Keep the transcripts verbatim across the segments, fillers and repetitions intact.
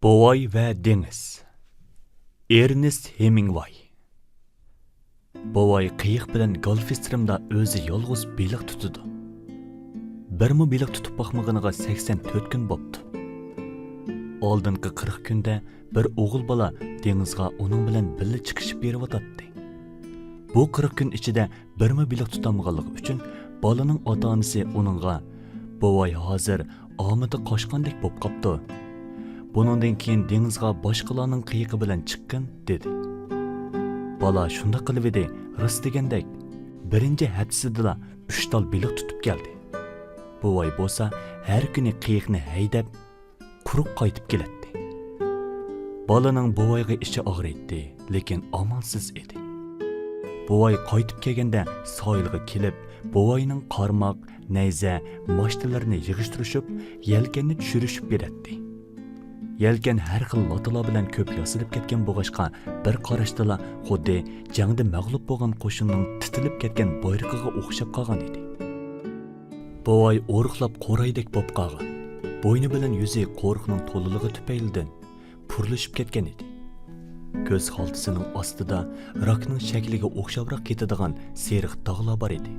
بوۋاي ۋە دېڭىز. ئېرنېست ھېمىڭۋاي. بوۋاي قېيىق بىلەن گالفسترىمدا ئۆزى يالغۇز بېلىق تۇتىدۇ. بىرمۇ بېلىق تۇتۇپ باقمىغىنىغا سەكسەن تۆت كۈن بوپتۇ. ئالدىنقى قىرىق كۈندە بىر ئوغۇل بالا دېڭىزغا ئۇنىڭ بىلەن بىللە چىقىشىپ بېرىۋاتاتتى. بۇ قىرىق كۈن ئىچىدە بىرمۇ بېلىق تۇتالمىغانلىقى ئۈچۈن بالىنىڭ ئاتا-ئانىسى ئۇنىڭغا، «بوۋاي ھازىر ئامىتى قاچقاندەك بوپ قاپتۇ. بۇنىڭدىن كېيىن دېڭىزغا باشقىلارنىڭ قېيىقى بىلەن چىققىن» دېدى. بالا شۇنداق قىلىۋىدى، راست دېگەندەك، بىرىنچى ھەپتىسىدىلا ئۈچ تال بېلىق تۇتۇپ كەلدى. بوۋاي بولسا ھەر كۈنى قېيىقنى ھەيدەپ، قۇرۇق قايتىپ كېلەتتى. بالىنىڭ بوۋايغا ئىچى ئاغرىيتتى، لېكىن ئامالسىز ئىدى. بوۋاي قايتىپ كەلگەندە ساھىلغا كېلىپ، بوۋاينىڭ قارماق، نەيزە، ماشتىلىرىنى يىغىشتۇرۇشۇپ، يەلكەننى چۈشۈرۈشۈپ بېرەتتى. يەلكەن ھەر خىل لاتىلار بىلەن كۆپ ياسىلىپ كەتكەن بولغاچقا، بىر قاراشتىلا خۇددى جەڭدە مەغلۇپ بولغان قوشۇننىڭ تىتىلىپ كەتكەن بايرىقىغا ئوخشاپ قالغان ئىدى. بوۋاي ئورۇقلاپ قورايدەك بوپ قالغان. بوينى بىلەن يۈزى قورۇقنىڭ تولىلىقى تۈپەيلىدىن پۇرلىشىپ كەتكەن ئىدى. كۆز خالتىسىنىڭ ئاستىدا راكنىڭ شەكلىگە ئوخشاپراق كېتىدىغان سېرىق داغلار بار ئىدى.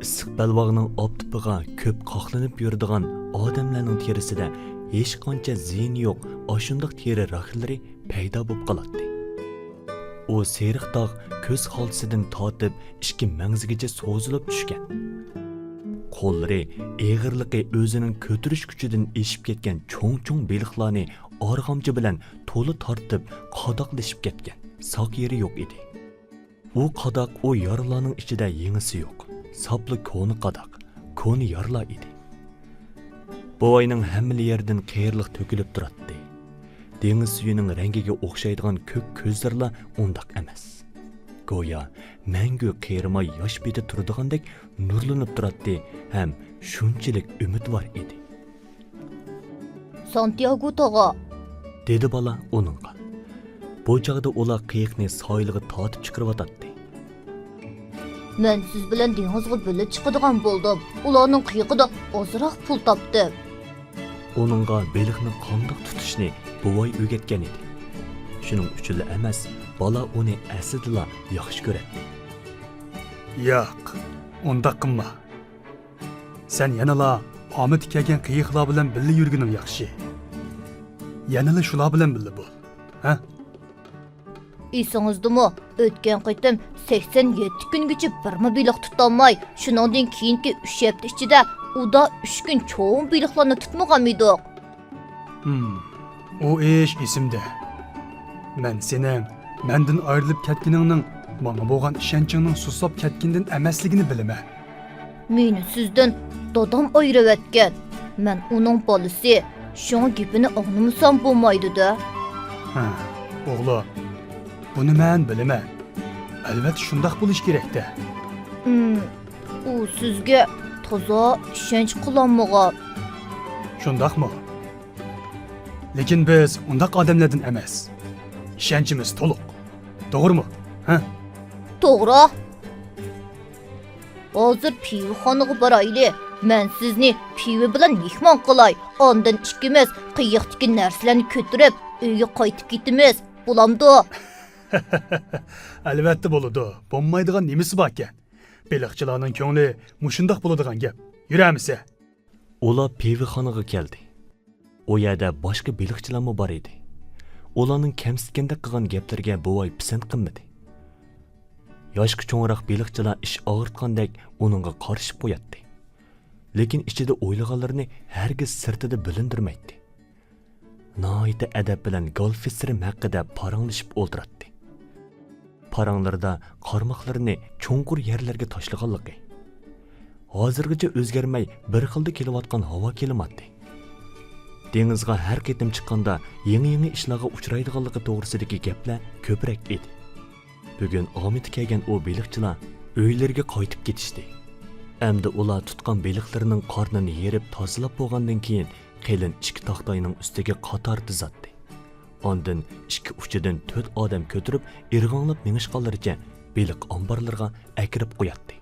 ئىسسىق بەلباغنىڭ ئاپتىپىغا كۆپ قاقلىنىپ يۈرىدىغان ئادەملەرنىڭ تېرىسىدە ھېچقانچە زىيىنى يوق ئاشۇنداق تېرە راكلىرى پەيدا بولۇپ قالاتتى. ئۇ سېرىق داغ كۆز خالتىسىدىن تارتىپ ئىككى مەڭزىگىچە سوزۇلۇپ چۈشكەن. قوللىرى ئېغىرلىقى ئۆزىنىڭ كۆتۈرۈش كۈچىدىن ئېشىپ كەتكەن چوڭ-چوڭ بېلىقلارنى ئارغامچا بىلەن تولا تارتىپ قاداقلىشىپ كەتكەن، ساق يېرى يوق ئىدى. ئۇ قاداق ئۇ يارىلارنىڭ ئىچىدە يېڭىسى يوق، ساپلا كونا قاداق، كونا يارىلار ئىدى. بوۋاينىڭ ھەممىلا يېرىدىن قېرىلىق تۆكۈلۈپ تۇراتتى. دېڭىز سۈيىنىڭ رەڭگىگە ئوخشايدىغان كۆك كۆزلىرىلا ئۇنداق ئەمەس. گويا مەڭگۈ قېرىماي ياش پېتى تۇرىدىغاندەك نۇرلىنىپ تۇراتتى ھەم شۇنچىلىك ئۈمىدۋار ئىدى. سانتىياگو تاغا، دېدى بالا ئۇنىڭغا. بۇ چاغدا ئۇلار قېيىقنى ساھىلغا تارتىپ چىقىرىۋاتاتتى. مەن سىز بىلەن دېڭىزغا بىللە چىقىدىغان بولدۇم. ئۇلارنىڭ قېيىقىدا ئازراق پۇل تاپتىم. ئۇنىڭغا بېلىقنى قانداق تۇتۇشنى بوۋاي ئۆگەتكەن ئىدى. شۇنىڭ ئۈچۈنلا ئەمەس، بالا ئۇنى ئەسلىدىلا ياخشى كۆرەتتى. ياق، ئۇنداق قىلما. سەن يەنىلا ئامىتى كەلگەن قېيىقلار بىلەن بىللە يۈرگىنىڭ ياخشى. يەنىلا شۇلار بىلەن بىللە بول، ھە؟ ئېسىڭىزدىمۇ، ئۆتكەن قېتىم سەكسەن يەتتە كۈنگىچە بىرمۇ بېلىق تۇتالماي، شۇنىڭدىن كېيىنكى ئۈچ ھەپتە ئىچىدە ئۇدا ئۈچ كۈن چوڭ بېلىقلارنى تۇتمىغانمىدۇق؟ ھىم، ئۇ ئىش ئېسىمدە. مەن سېنىڭ مەندىن ئايرىلىپ كەتكىنىڭنىڭ ماڭا بولغان ئىشەنچىڭنىڭ سۇسلاپ كەتكىنىدىن ئەمەسلىكىنى بىلىمەن. مېنى سىزدىن دادام ئايرىۋەتكەن. مەن ئۇنىڭ بالىسى، شۇڭا گېپىنى ئاڭلىمىسام بولمايدۇ-دە. ھە، ئوغلۇم، بۇنى مەن بىلىمەن. ئەلۋەتتە شۇنداق بولۇشى كېرەك-دە. ھىم، ئۇ سىزگە تازا ئىشەنچ قىلالمىغان. شۇنداقمۇ؟ لېكىن بىز ئۇنداق ئادەملەردىن ئەمەس. ئىشەنچىمىز تولۇق. توغرىمۇ؟ ھە؟ توغرا. ھازىر پىۋىخانىغا بارايلى. مەن سىزنى پىۋا بىلەن مېھمان قىلاي. ئاندىن ئىككىمىز قېيىقتىكى نەرسىلەرنى كۆتۈرۈپ، ئۆيگە قايتىپ كېتىمىز. بولامدۇ؟ ئەلۋەتتە بولىدۇ. بولمايدىغان نېمىسى باركەن؟ بېلىقچىلارنىڭ كۆڭلى مۇشۇنداق بولىدىغان گەپ. يۈرەمسە؟ ئۇلار پىۋىخانىغا كەلدى. ئۇ يەردە باشقا بېلىقچىلارمۇ بار ئىدى. ئۇلارنىڭ كەمسىتكەندەك قىلغان گەپلىرىگە بوۋاي پىسەنت قىلمىدى. ياشقا چوڭراق بېلىقچىلار ئىچ ئاغرىتقاندەك ئۇنىڭغا قارىشىپ قوياتتى. لېكىن ئىچىدە ئويلىغانلىرىنى ھەرگىز سىرتىدا بىلىندۈرمەيتتى. ناھايىتى ئەدەپ بىلەن گالفسترىم ھەققىدە پاراڭلىشىپ ئولتۇراتتى. پاراڭلىرىدا قارماقلىرىنى چوڭقۇر يەرلەرگە تاشلىغانلىقى، ھازىرغىچە ئۆزگەرمەي بىر خىلدا كېلىۋاتقان ھاۋا كىلىماتى، دېڭىزغا ھەر قېتىم چىققاندا يېڭى-يېڭى ئىشلارغا ئۇچرايدىغانلىقى توغرىسىدىكى گەپلەر كۆپرەك ئىدى. بۈگۈن ئامىتى كەلگەن ئۇ بېلىقچىلار ئۆيلىرىگە قايتىپ كېتىشتى. ئەمدى ئۇلار تۇتقان بېلىقلىرىنىڭ قارنىنى يېرىپ تازىلاپ بولغاندىن كېيىن، قېلىن ئىككى تاختاينىڭ ئۈستىگە قاتار تىزاتتى. ئاندىن ئىككى ئۇچىدىن تۆت ئادەم كۆتۈرۈپ، ئىرغاڭلاپ مېڭىشقانلىرىچە بېلىق ئامبارلىرىغا ئەكىرىپ قوياتتى.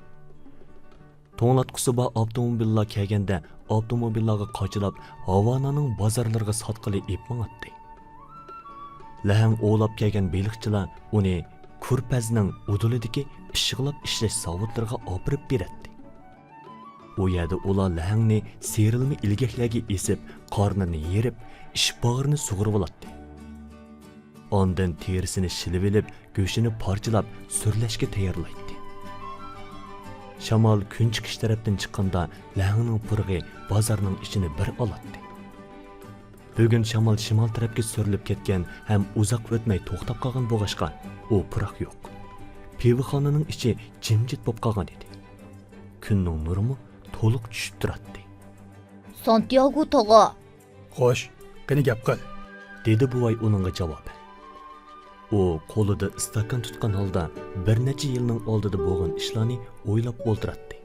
توڭلاتقۇسى بار ئاپتوموبىللار كەلگەندە، ئاپتوموبىللارغا قاچىلاپ، ھاۋانانىڭ بازارلىرىغا ساتقىلى ئېلىپ ماڭاتتى. لەھەڭ ئوۋلاپ كەلگەن بېلىقچىلار ئۇنى كۇرپەزنىڭ ئۇدۇلىدىكى پىششىقلاپ ئىشلەش زاۋۇتلىرىغا ئاپىرىپ بېرەتتى. ئۇ يەردە ئۇلار لەھەڭنى سىيرىلما ئىلگەكلەرگە ئېسىپ، قارنىنى يېرىپ، ئىچ باغرىنى سۇغۇرۇۋالاتتى. ئاندىن تېرىسىنى شىلىۋېلىپ، گۆشىنى پارچىلاپ، سۈرلەشكە تەييارلايتتى. شامال كۈن چىقىش تەرەپتىن چىققاندا، لەھەڭنىڭ پۇرىقى بازارنىڭ ئىچىنى بىر ئالاتتى. بۈگۈن شامال شىمال تەرەپكە سۈرۈلۈپ كەتكەن ھەم ئۇزاق ئۆتمەي توختاپ قالغان بولغاچقا، ئۇ پۇراق يوق. پىۋىخانىنىڭ ئىچى جىمجىت بولۇپ قالغان ئىدى. كۈننىڭ نۇرىمۇ تولۇق چۈشۈپ تۇراتتى. سانتىياگو تاغا! خوش، قېنى گەپ قىل، دېدى بوۋاي ئۇنىڭغا جاۋابەن. ئۇ قولىدا ئىستاكان تۇتقان ھالدا بىر نەچچە يىلنىڭ ئالدىدا بولغان ئىشلارنى ئويلاپ ئولتۇراتتى.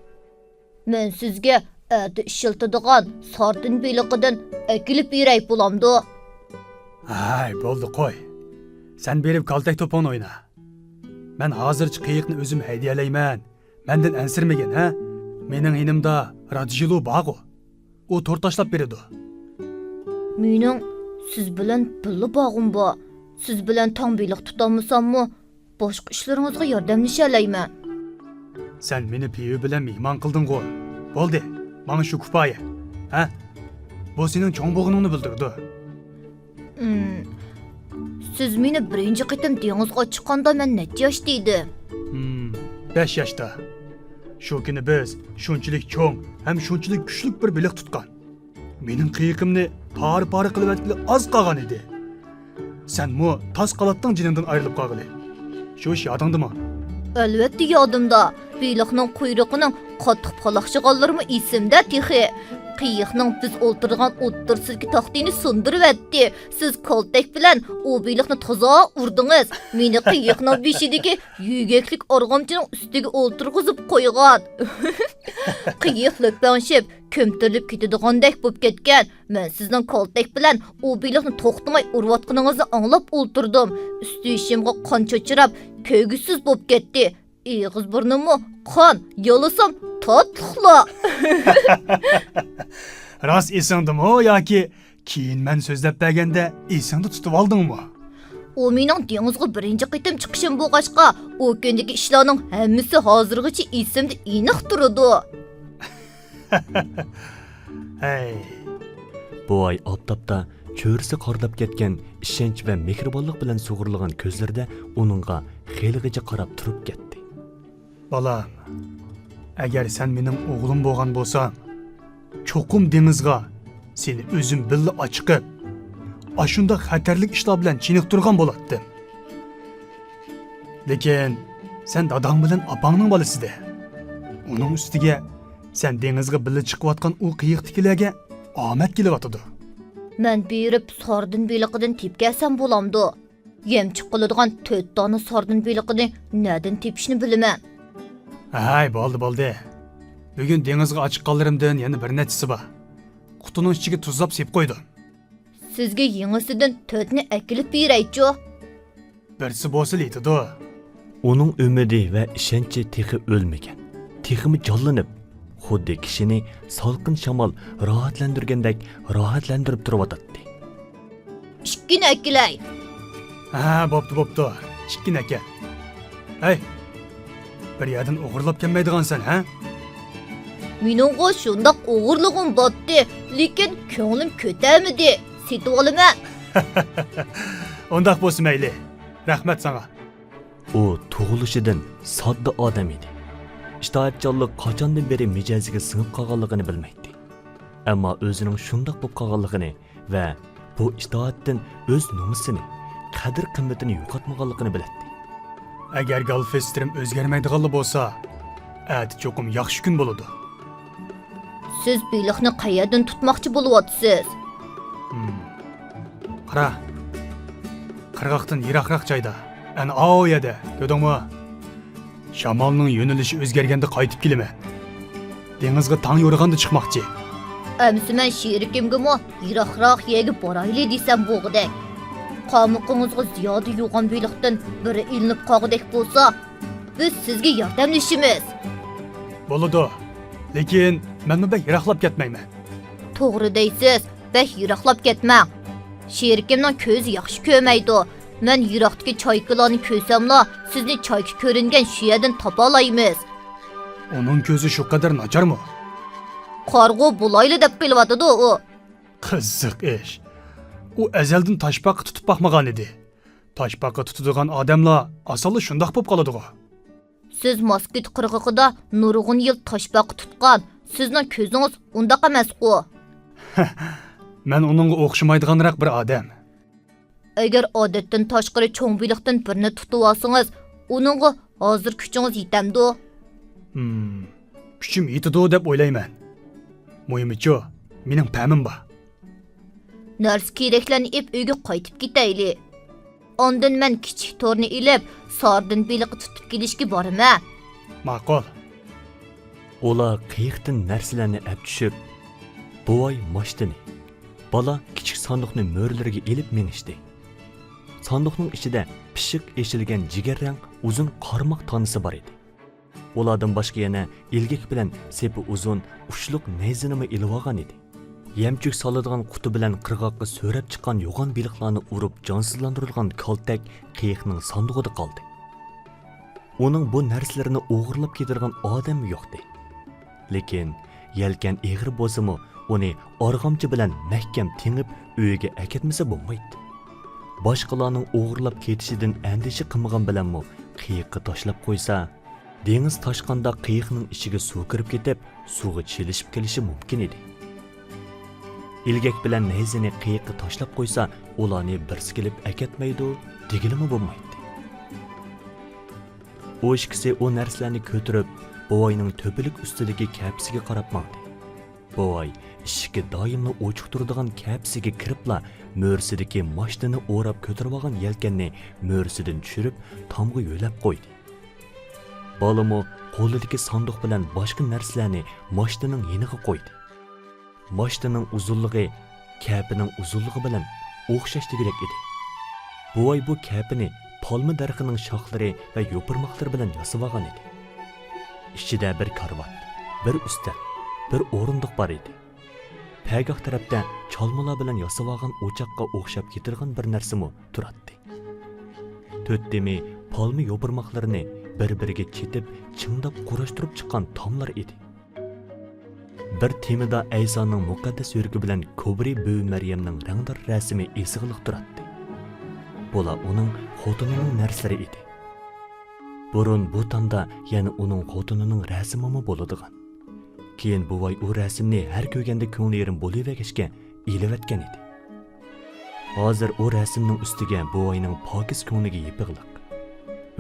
مەن سىزگە ئەتە ئىشلىتىدىغان ساردىن بېلىقىدىن ئەكېلىپ بېرەي بولامدۇ؟ ھەي، بولدى، قوي. سەن بېرىپ كالتەك توپۇڭنى ئوينا. مەن ھازىرچە قېيىقنى ئۆزۈم ھەيدىيەلەيمەن. مەندىن ئەنسىرىمىگىن، ھە؟ مېنىڭ يېنىمدا رادىژىلۇ بارغۇ. ئۇ تور تاشلاپ بېرىدۇ. مېنىڭ سىز بىلەن بىللە بارغۇم بار. سىز بىلەن تەڭ بېلىق تۇتالمىساممۇ، باشقا ئىشلىرىڭىزغا ياردەملىشەلەيمەن. سەن مېنى پىۋا بىلەن مېھمان قىلدىڭغۇ. بولدى، ماڭا شۇ كۇپايە. ھە؟ بۇ سېنىڭ چوڭ بولغىنىڭنى بىلدۈرىدۇ. ئىم، سىز مېنى بىرىنچى قېتىم دېڭىزغا چىققاندا مەن نەچچە ياشتا ئىدىم؟ ھىم، بەش ياشتا. شۇ كۈنى بىز شۇنچىلىك چوڭ ھەم شۇنچىلىك كۈچلۈك بىر بېلىق تۇتقان. مېنىڭ قېيىقىمنى پارە-پارە قىلىۋەتكىلى ئاز قالغان ئىدى. سەنمۇ تاس قالاتتىڭ جېنىڭدىن ئايرىلىپ قالغىلى. شۇ ئىش يادىڭدىمۇ؟ ئەلۋەتتە يادىمدا. بېلىقنىڭ قۇيرۇقىنىڭ قاتتىق پالاقشىغانلىرىمۇ ئېسىمدە تېخى. قېيىقنىڭ بىز ئولتۇرىدىغان ئوتتۇرىسىدىكى تاختىنى سۇندۇرۇۋەتتى. سىز كالتەك بىلەن ئۇ بېلىقنى تازا ئۇردىڭىز. مېنى قېيىقنىڭ بېشىدىكى يۈگەكلىك ئارغامچىنىڭ ئۈستىگە ئولتۇرغۇزۇپ قويغان. قېيىق لۆپەڭشىپ، كۆمتۈرۈلۈپ كېتىدىغاندەك بولۇپ كەتكەن. مەن سىزنىڭ كالتەك بىلەن ئۇ بېلىقنى توختىماي ئۇرۇۋاتقىنىڭىزنى ئاڭلاپ ئولتۇردۇم. ئۈستى بېشىمغا قان چاچراپ، كۆرگۈسىز بولۇپ كەتتى. ئېغىز بۇرنۇممۇ قان، يالىسام تاتلىقلا. راست ئېسىڭدىمۇ ياكى كېيىن مەن سۆزلەپ بەرگەندە ئېسىڭدە تۇتۇۋالدىڭمۇ؟ ئۇ مېنىڭ دېڭىزغا بىرىنچى قېتىم چىقىشىم بولغاچقا، ئۇ كۈندىكى ئىشلارنىڭ ھەممىسى ھازىرغىچە ئېسىمدە ئېنىق تۇرىدۇ. ھەي. بوۋاي ئاپتاپتا چۆرىسى قارىداپ كەتكەن ئىشەنچ ۋە مېھرىبانلىق بىلەن سۇغۇرۇلغان كۆزلىرىدە ئۇنىڭغا خېلىغىچە قاراپ تۇرۇپ كەتتى. بالام، ئەگەر سەن مېنىڭ ئوغلۇم بولغان بولساڭ، چوقۇم دېڭىزغا سېنى ئۆزۈم بىللە ئاچىقىپ، ئاشۇنداق خەتەرلىك ئىشلار بىلەن چېنىقتۇرغان بولاتتىم. لېكىن سەن داداڭ بىلەن ئاپاڭنىڭ بالىسىدە. ئۇنىڭ ئۈستىگە سەن دېڭىزغا بىللە چىقىۋاتقان ئۇ قېيىقتىكىلەرگە ئامەت كېلىۋاتىدۇ. مەن بېرىپ ساردىن بېلىقىدىن تېپىپ كەلسەم بولامدۇ؟ يەم چىققىلىدىغان تۆت دانە ساردىن بېلىقىنى نەدىن تېپىشنى بىلىمەن. ھەي، بولدى، بولدى. بۈگۈن دېڭىزغا ئاچىققانلىرىمدىن يەنە بىر نەچچىسى بار. قۇتىنىڭ ئىچىگە تۇزلاپ سېلىپ قويدۇم. سىزگە يېڭىسىدىن تۆتنى ئەكېلىپ بېرەيچۇ؟ بىرسى بولسىلا يېتىدۇ. ئۇنىڭ ئۈمىدى ۋە ئىشەنچى تېخى ئۆلمىگەن. تېخىمۇ جانلىنىپ، خۇددى كىشىنى سالقىن شامال راھەتلەندۈرگەندەك راھەتلەندۈرۈپ تۇرۇۋاتاتتى. ئىككىنى ئەكېلەي. ھە، بوپتۇ، بوپتۇ. ئىككىنى ئەكەل. ھەي، بىر يەردىن ئوغرىلاپ كەلمەيدىغانسەن، ھە؟ مېنىڭغۇ شۇنداق ئوغرىلىغۇم باتتى، لېكىن كۆڭلۈم كۆتەرمىدى. سېتىۋالىمەن. ئۇنداق بولسا مەيلى. رەھمەت ساڭا. ئۇ تۇغۇلۇشىدىن ساددا ئادەم ئىدى. ئىتائەتچانلىق قاچاندىن بېرى مىجەزىگە سىڭىپ قالغانلىقىنى بىلمەيتتى. ئەمما ئۆزىنىڭ شۇنداق بولۇپ قالغانلىقىنى ۋە بۇ ئىتائەتتىن ئۆز نومۇسىنى، قەدىر-قىممىتىنى يوقاتمىغانلىقىنى بىلەتتى. ئەگەر گالفسترىم ئۆزگەرمەيدىغانلا بولسا، ئەتە چوقۇم ياخشى كۈن بولىدۇ. سىز بېلىقنى قەيەردىن تۇتماقچى بولۇۋاتىسىز؟ ھىم. قارا، قىرغاقتىن يىراقراق جايدا، ئەنە ئاۋۇ يەردە، كۆردۈڭمۇ؟ شامالنىڭ يۆنىلىشى ئۆزگەرگەندە قايتىپ كېلىمەن. دېڭىزغا تاڭ يورۇغاندا چىقماقچى. ئەمسە مەن شېرىكىمگىمۇ يىراقراق يەرگە بارايلى دېسەم بولغۇدەك. قامىقىڭىزغا زىيادە يوغان بېلىقتىن بىرى ئىلىنىپ قالغۇدەك بولسا، بىز سىزگە ياردەملىشىمىز. بولىدۇ، لېكىن مەنمۇ بەك يىراقلاپ كەتمەيمەن. توغرا دەيسىز، بەك يىراقلاپ كەتمەڭ. شېرىكىمنىڭ كۆزى ياخشى كۆرمەيدۇ. مەن يىراقتىكى چايكىلارنى كۆرسەملا، سىزنى چايكا كۆرۈنگەن شۇ يەردىن تاپالايمىز. ئۇنىڭ كۆزى شۇ قەدەر ناچارمۇ؟ قارىغۇ بولايلى دەپ قېلىۋاتىدۇ ئۇ. قىزىق ئىش. ئۇ ئەزەلدىن تاشپاقا تۇتۇپ باقمىغان ئىدى. تاشپاقا تۇتىدىغان ئادەملەر ئاسانلا شۇنداق بولۇپ قالىدىغۇ. سىز ماسكىت قىرغىقىدا نۇرغۇن يىل تاشپاقا تۇتقان، سىزنىڭ كۆزىڭىز ئۇنداق ئەمەسقۇ. مەن ئۇنىڭغا ئوخشىمايدىغانراق بىر ئادەم. ئەگەر ئادەتتىن تاشقىرى چوڭ بېلىقتىن بىرنى تۇتۇۋالسىڭىز، ئۇنىڭغا ھازىر كۈچىڭىز يېتەمدۇ؟ ھىم، كۈچۈم يېتىدۇ دەپ ئويلايمەن. مۇھىمىچۇ، مېنىڭ پەمىم بار. نەرسە-كېرەكلەرنى ئېلىپ ئۆيگە قايتىپ كېتەيلى. ئاندىن مەن كىچىك تورنى ئېلىپ، ساردىن بېلىقى تۇتۇپ كېلىشكە بارىمەن. ماقۇل. ئۇلار قېيىقتىن نەرسىلەرنى ئەپ چۈشۈپ، بوۋاي ماشتىنى، بالا كىچىك ساندۇقنى مۈرىلىرىگە ئېلىپ مېڭىشتى. ساندۇقنىڭ ئىچىدە پىششىق ئېشىلگەن جىگەر رەڭ ئۇزۇن قارماق تانىسى بار ئىدى. ئۇلاردىن باشقا يەنە ئىلگەك بىلەن سېپى ئۇزۇن ئۇچلۇق نەيزىنىمۇ ئېلىۋالغان ئىدى. يەمچۈك سالىدىغان قۇتى بىلەن قىرغاققا سۆرەپ چىققان يوغان بېلىقلارنى ئۇرۇپ جانسىزلاندۇرىدىغان كالتەك قېيىقنىڭ ساندۇقىدا قالدى. ئۇنىڭ بۇ نەرسىلىرىنى ئوغرىلاپ كېتىدىغان ئادەممۇ يوقتى. لېكىن يەلكەن ئېغىر بولسىمۇ، ئۇنى ئارغامچا بىلەن مەھكەم تېڭىپ، ئۆيىگە ئەكەتمىسە بولمايتتى. باشقىلارنىڭ ئوغرىلاپ كېتىشىدىن ئەندىشە قىلمىغان بىلەنمۇ، قېيىققا تاشلاپ قويسا، دېڭىز تاشقاندا قېيىقنىڭ ئىچىگە سۇ كىرىپ كېتىپ، سۇغا چىلىشىپ قېلىشى مۇمكىن ئىدى. ئىلگەك بىلەن نەيزىنى قېيىققا تاشلاپ قويسا، ئۇلارنى بىرسى كېلىپ ئەكەتمەيدۇ، دېگىلىمۇ بولمايتتى. ئۇ ئىككىسى ئۇ نەرسىلەرنى كۆتۈرۈپ، بوۋاينىڭ تۆپىلىك ئۈستىدىكى كەپىسىگە قاراپ ماڭدى. بوۋاي ئىشىكى دائىملا ئوچۇق تۇرىدىغان كەپىسىگە كىرىپلا، مۈرىسىدىكى ماشتىنى ئوراپ كۆتۈرۈۋالغان يەلكەننى مۈرىسىدىن چۈشۈرۈپ، تامغا يۆلەپ قويدى. بالىمۇ قولىدىكى ساندۇق بىلەن باشقا نەرسىلەرنى ماشتىنىڭ يېنىغا قويدى. ماشتىنىڭ ئۇزۇنلۇقى كەپىنىڭ ئۇزۇنلۇقى بىلەن ئوخشاش دېگۈدەك ئىدى. بوۋاي بۇ كەپىنى پالما دەرىخىنىڭ شاخلىرى ۋە يوپۇرماقلىرى بىلەن ياسىۋالغان ئىدى. ئىچىدە بىر كارىۋات، بىر ئۈستەل، بىر ئورۇندۇق بار ئىدى. پەگاھ تەرەپتە چالمىلار بىلەن ياسىۋالغان ئوچاققا ئوخشاپ كېتىدىغان بىر نەرسىمۇ تۇراتتى. تۆت تېمى پالما يوپۇرماقلىرىنى بىر-بىرىگە چېتىپ، چىڭداپ قۇراشتۇرۇپ چىققان تاملار ئىدى. بىر تېمىدا ئەيسانىڭ مۇقەددەس يۈرىكى بىلەن كوبرى بۈۋى مەريەمنىڭ رەڭدار رەسىمى ئېسىقلىق تۇراتتى. بۇلار ئۇنىڭ خوتۇنىنىڭ نەرسىلىرى ئىدى. بۇرۇن بۇ تامدا يەنە ئۇنىڭ خوتۇنىنىڭ رەسىمىمۇ بولىدىغان. كېيىن بوۋاي ئۇ رەسىمنى ھەر كۆرگەندە كۆڭلى يېرىم بولۇۋەرگەچكە ئېلىۋەتكەن ئىدى. ھازىر ئۇ رەسىمنىڭ ئۈستىگە بوۋاينىڭ پاكىز كۆڭلىگە يېپىقلىق.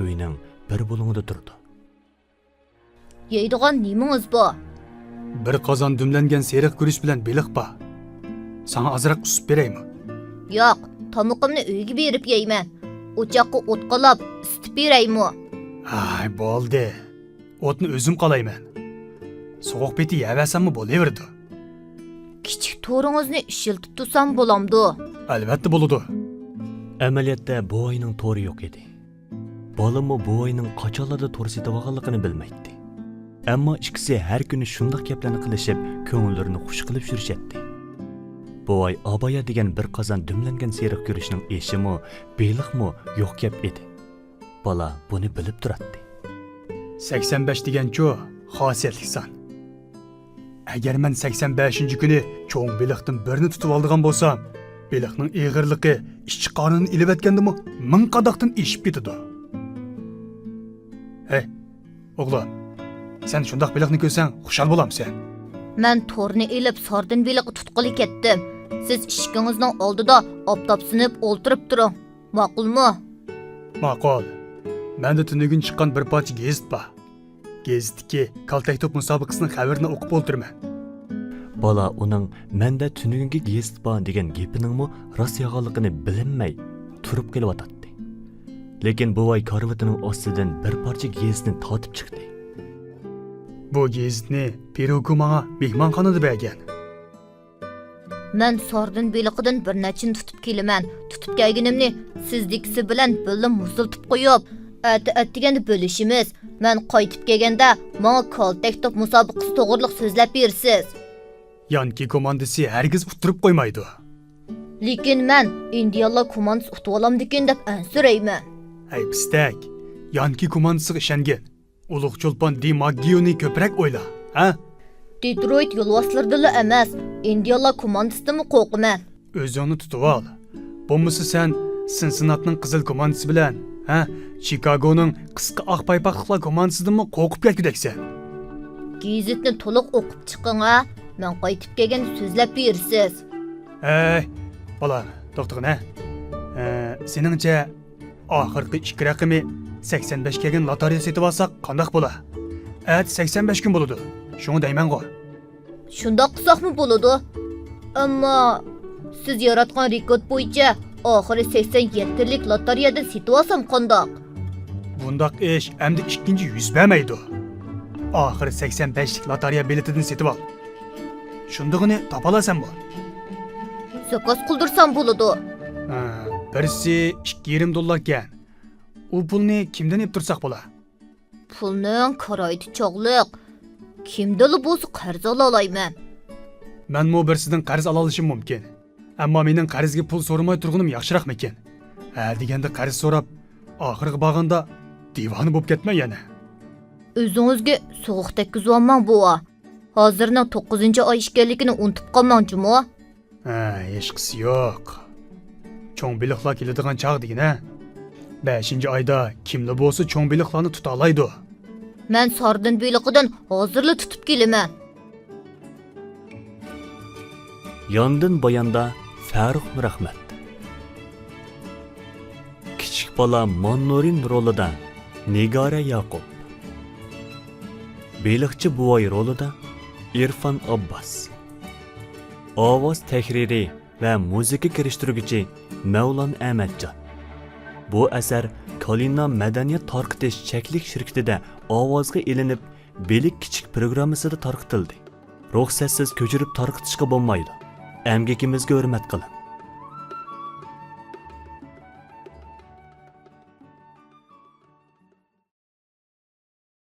ئۆينىڭ بىر بۇلۇڭىدا تۇرىدۇ. يەيدىغان نېمىڭىز بار؟ بىر قازان دۈملەنگەن سېرىق گۈرۈچ بىلەن بېلىق بار. ساڭا ئازراق ئۇسۇپ بېرەيمۇ؟ ياق، تامىقىمنى ئۆيگە بېرىپ يەيمەن. ئوچاققا ئوت قالاپ، ئىسىتىپ بېرەيمۇ؟ ھاي، بولدى. ئوتنى ئۆزۈم قالايمەن. سوغۇق پېتى يەۋەرسەممۇ بولۇۋېرىدۇ. كىچىك تورىڭىزنى ئىشلىتىپ تۇرسام بولامدۇ؟ ئەلۋەتتە بولىدۇ. ئەمەلىيەتتە بوۋاينىڭ تورى يوق ئىدى. بالىمۇ بوۋاينىڭ قاچانلاردا تور سېتىۋالغانلىقىنى بىلمەيتتى. ئەمما ئىككىسى ھەر كۈنى شۇنداق گەپلەرنى قىلىشىپ، كۆڭۈللىرىنى خۇش قىلىپ يۈرۈشەتتى. بوۋاي ئابايا دېگەن بىر قازان دۈملەنگەن سېرىق گۈرۈچنىڭ ئېشىمۇ، بېلىقمۇ يوق گەپ ئىدى. بالا بۇنى بىلىپ تۇراتتى. سەكسەن بەش دېگەنچۇ خاسىيەتلىك سان. ئەگەر مەن سەكسەن بەشىنچى كۈنى چوڭ بېلىقتىن بىرنى تۇتۇۋالىدىغان بولسام، بېلىقنىڭ ئېغىرلىقى ئىچ قارنىنى ئېلىۋەتكەندىمۇ مىڭ قاداقتىن ئېشىپ كېتىدۇ. ھەي، ئوغلۇم، سەن شۇنداق بېلىقنى كۆرسەڭ خۇشال بولامسەن؟ مەن تورنى ئېلىپ ساردىن بېلىقى تۇتقىلى كەتتىم. سىز ئىشىكىڭىزنىڭ ئالدىدا ئاپتاپسىنىپ ئولتۇرۇپ تۇرۇڭ. ماقۇلمۇ؟ ماقۇل. مەندە تۈنۈگۈن چىققان بىر پارچە گېزىت بار. گېزىتتىكى كالتەك توپ مۇسابىقىسىنىڭ خەۋىرىنى ئوقۇپ ئولتۇرىمەن. بالا ئۇنىڭ مەندە تۈنۈگۈنكى گېزىت بار دېگەن گېپىنىڭمۇ راست يالغانلىقىنى بىلەلمەي تۇرۇپ قېلىۋاتاتتى. لېكىن بوۋاي كارىۋىتىنىڭ ئاستىدىن بىر پارچە گېزىتنى تارتىپ چىقتى. بۇ گېزىتنى پىروكو ماڭا مېھمانخانىدا بەرگەن. مەن ساردىن بېلىقىدىن بىر نەچچىنى تۇتۇپ كېلىمەن. تۇتۇپ كەلگىنىمنى سىزدىكىسى بىلەن بىللە مۇزلىتىپ قويۇپ، ئەتە ئەتىگەندە بۆلۈشىمىز. مەن قايتىپ كەلگەندە ماڭا كالتەك توپ مۇسابىقىسى توغرىلىق سۆزلەپ بېرىسىز. يانكى كوماندىسى ھەرگىز ئۇتتۇرۇپ قويمايدۇ. لېكىن مەن ئىندىيانلار كوماندىسى ئۇتۇۋالامدىكىن دەپ ئەنسىرەيمەن. ھەي پىستەك، يانكى كوماندىسىغا ئىشەنگىن. ئۇلۇغ چولپان دى ماگگىيونى كۆپرەك ئويلا، ھە؟ دېترويت يولۋاسلىرىدىنلا ئەمەس، ئىندىيانلار كوماندىسىدىنمۇ قورقىمەن. ئۆزۈڭنى تۇتۇۋال. بولمىسا سەن سىنسىناتنىڭ قىزىل كوماندىسى بىلەن، ھە، چىكاگونىڭ قىسقا ئاق پايپاقلىقلار كوماندىسىدىنمۇ قورقۇپ كەتكۈدەكسەن. گېزىتنى تولۇق ئوقۇپ چىقىڭ، ھە؟ مەن قايتىپ كەلگەندە سۆزلەپ بېرىسىز. ھەي، بالام، توختىغىن، ھە؟ ھە، سېنىڭچە، ئاخىرقى ئىككى رەقىمى سەكسەن بەش كەلگەن لاتارىيە سېتىۋالساق قانداق بولا؟ ئەتە سەكسەن بەش كۈن بولىدۇ. شۇڭا دەيمەنغۇ. شۇنداق قىلساقمۇ بولىدۇ. ئەمما سىز ياراتقان رېكورت بويىچە ئاخىرى سەكسەن يەتتىلىك لاتارىيەدىن سېتىۋالسام قانداق؟ بۇنداق ئىش ئەمدى ئىككىنچى يۈز بەرمەيدۇ. ئاخىرى سەكسەن بەشلىك لاتارىيە بېلىتىدىن سېتىۋال. شۇندىغىنى تاپالاسەنمۇ؟ زاكاز قىلدۇرسام بولىدۇ. ھە، بىرسى ئىككى يېرىم دوللاركەن. ئۇ پۇلنى كىمدىن ئېلىپ تۇرساق بولا؟ پۇلنىڭ كىرايىتى چاغلىق. كىمدىنلا بولسا قەرز ئالالايمەن. مەنمۇ بىرسىدىن قەرز ئالالىشىم مۇمكىن. ئەمما مېنىڭ قەرزگە پۇل سورىماي تۇرغىنىم ياخشىراقمىكىن؟ ھە دېگەندە قەرز سوراپ، ئاخىرىغا بارغاندا دىۋانە بولۇپ كەتمەي يەنە. ئۆزىڭىزگە سوغۇق تەگكۈزۈۋالماڭ، بوۋا. ھازىرنىڭ توققۇزىنچى ئاي ئىكەنلىكىنى ئۇنتۇپ قالماڭ جۇمۇ. ھە، ھېچقىسى يوق. چوڭ بېلىقلار كېلىدىغان چاغ دېگىنە. بەشىنچى ئايدا كىملا بولسا چوڭ بېلىقلارنى تۇتالايدۇ. مەن ساردىن بېلىقىدىن ھازىرلا تۇتۇپ كېلىمەن. ياندىن باياندا فەرۇق مىرئەخمەت. كىچىك بالا ماننۇرىن رولىدا نىگارە ياقۇپ. بېلىقچى بوۋاي رولىدا ئىرفان ئابباس. ئاۋاز تەھرىرى ۋە مۇزىكا كىرىشتۈرگۈچى مەۋلان ئەمەتجان. بۇ ئەسەر كالىنا مەدەنىيەت تارقىتىش چەكلىك شىركىتىدە ئاۋازغا ئېلىنىپ، بىلىك كىچىك پروگراممىسىدا تارقىتىلدى. رۇخسەتسىز كۆچۈرۈپ تارقىتىشقا بولمايدۇ. ئەمگىكىمىزگە ھۆرمەت قىلىڭ.